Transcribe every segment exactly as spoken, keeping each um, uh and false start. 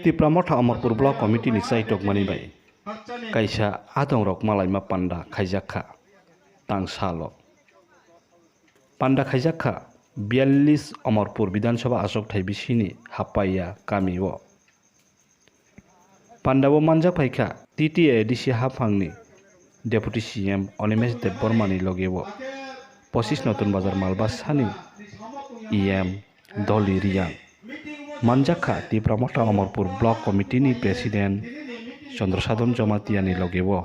Tipra Motha Amarpur Block Committee ni chaitok mani bai kaisa adongrok malaima panda khaijak kha tang salo. Panda khaijak kha biyallis Amarpur Bidhan Sabha achukthai bisini Hapaiya kamio. Pandao manjak phaikha T T A D C haphangni Deputy C M Animesh Debbarmani logeo pochis Notun Bazar Malbasani E M Doli Riyang. Manjak kha Tipra Motha Amarpur Block Committee ni President Chandra Sadhan Jamatia ni logeo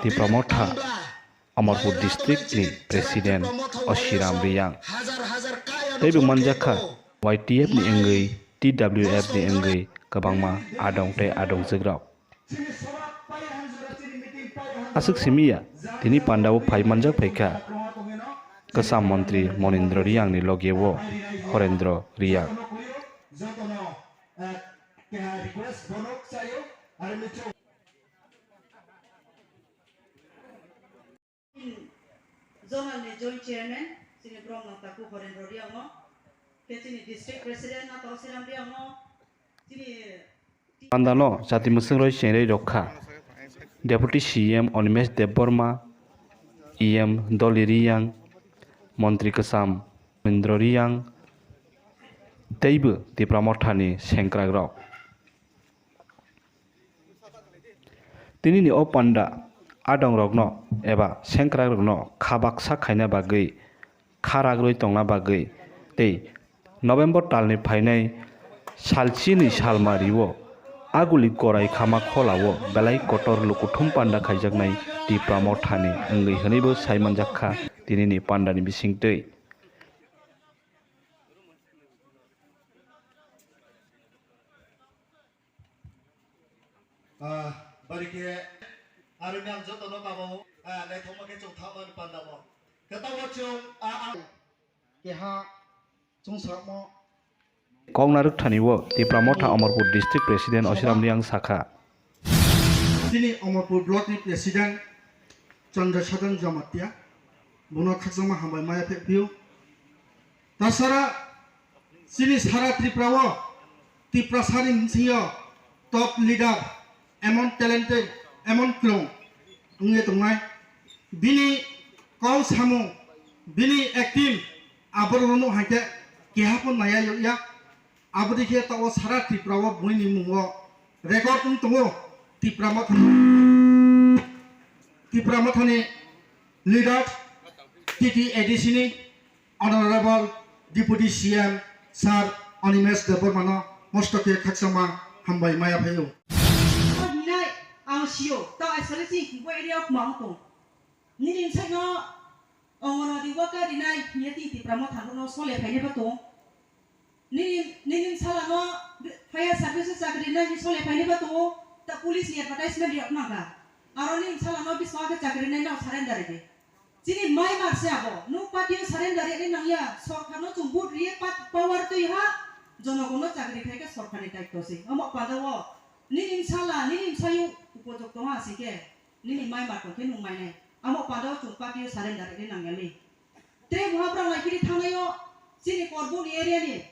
Tipra Motha Amarpur District ni President Osiram Riyang. Teibo manjak kha Y T F ni wngwi T W F ni wngwi kwbangma adong tei adongjwkrok. Aswk simi ya, tini pandao phai manjak phaikha kwcham montri Monindra Riyang ni logeo Horendra Riyang. Zonal ni Joint Chairman chini borok no taku Horendra Riyang no, khe chini District President no Tosiram Riyang no, chini Pandano jati mwswng roi chengrei rok kha Deputy C M Animesh Debbarma, E M Doli Riyang, Montri Kwcham Indra Riyang teibo Tipra Mothani sengkrak rok. Tinini o panda adongrokno eba sengkrakrokno kha baksa khaina bagwi, kha ragrwi tongna bagwi tei November talni phainai salchini salmario Aguli Korai Khama Kholao belai kotor lukuthum panda khaijaknai Tipra Mothani wngwi hwnwibo sai manjak kha tinini pandani bisingtwi. Ah, bari khe aro ang jotono kabo, ah, naithokma khe chwng thangmani pandao. Khe tabuk chwng, ah, ang keha chwngsamo. Kok narwk thani o Tipra Motha Amarpur District President Osiram Riyang sakha. Chini Amarpur Block ni President Chandra Sadhan Jamatia, bono khakchangma hambai maya phephiyo. Tasara chini sara Tripura o, Tiprasani bisingo top leader, emon talented, emon kwrwng wngwi tongnai. Bini kok samung, bini acting, aborokno nuh hai khe keha pho naiya yokya. Aboni khe tabuk sara Tripura o buini mungo record wng tongo. Tipra Mothani, Tipra Mothani leader T T A D C ni Honorable Deputy C M Sir Animesh Debbarmano mosto khe khakchangma hambai maya phaio. Hinai ang sio, tao aisale si bo area o ma tong. Nini bwsai no Anganwadi worker rinai hiya tini Tipra Motha no sole phainai ba tong. Nini, nini bwsala no fire service o chakri rinai hi sole phainai ba tongo, ta police ni advertisement riyok nang kha. Aro nini bwsala no biswa khe chakri rinai no surrender ridi. Chini mai mar se abo, nuk party o surrender riyani nangya, sorkar no chwng vote riye pa-, power twi ha, jonogon no chakri khai khe sorkar ni daityo se. Omo panda o, nini bwsala, nini bwsai o upojok tong ha se khe. Nini mai ma tong khe nwng mai nai. Amo panda o chwng party o surrender rwgwi nang ya le. Tre buha brang lai phiri thangnai o chini Korbuk ni area ni.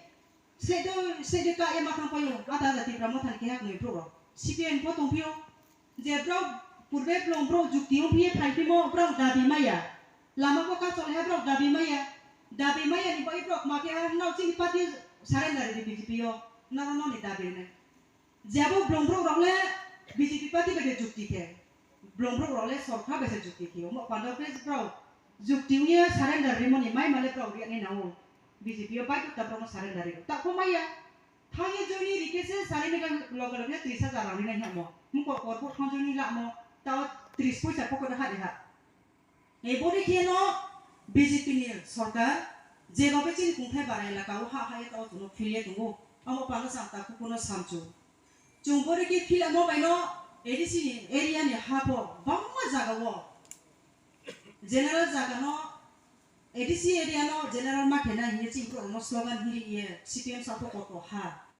Sede, sede ka ema thang paio. Ada ada Tipra Motha ni keha kwnwi phuru rok. C P M pho tong phio. Je brok purbe blong brok jukti ong phiye phai phimo brok dabi maya. Lama bo ka chole ha brok dabi maya. Dabi maya ni bai brok ma khe ha nao chini party surrender rwgwi B J P o. Noro noni dabi rwnai. Jebo blongbrok rok le B J P party bai de jukti khe, blongbrok rok le sorkar bai se jukti khe, omo panda khe brok jukti wngya surrender rimoni mai male brok riya ni nao B J P o bai ta brok no surrender rio. Ta ko maya, thangya joini rikhe se sari mega loge loge tris hajar rang rinai hamo, mukor kor bo thang joini lamo, tao tris poisa pocket ha de ha. Eboni kheno B J P ni sorkar jeba bai chini kungthai bara elaka o ha ha ya tao chwngno philya tongo. Amo pano chwng ta kukuno samchu. Chwng bori khe philamo baino A D C ni area ni ha pho bangma jaga o general jaga no A D C area no general ma khena hiye chini borok no slogan hiri ye C P M sa pho koto ha.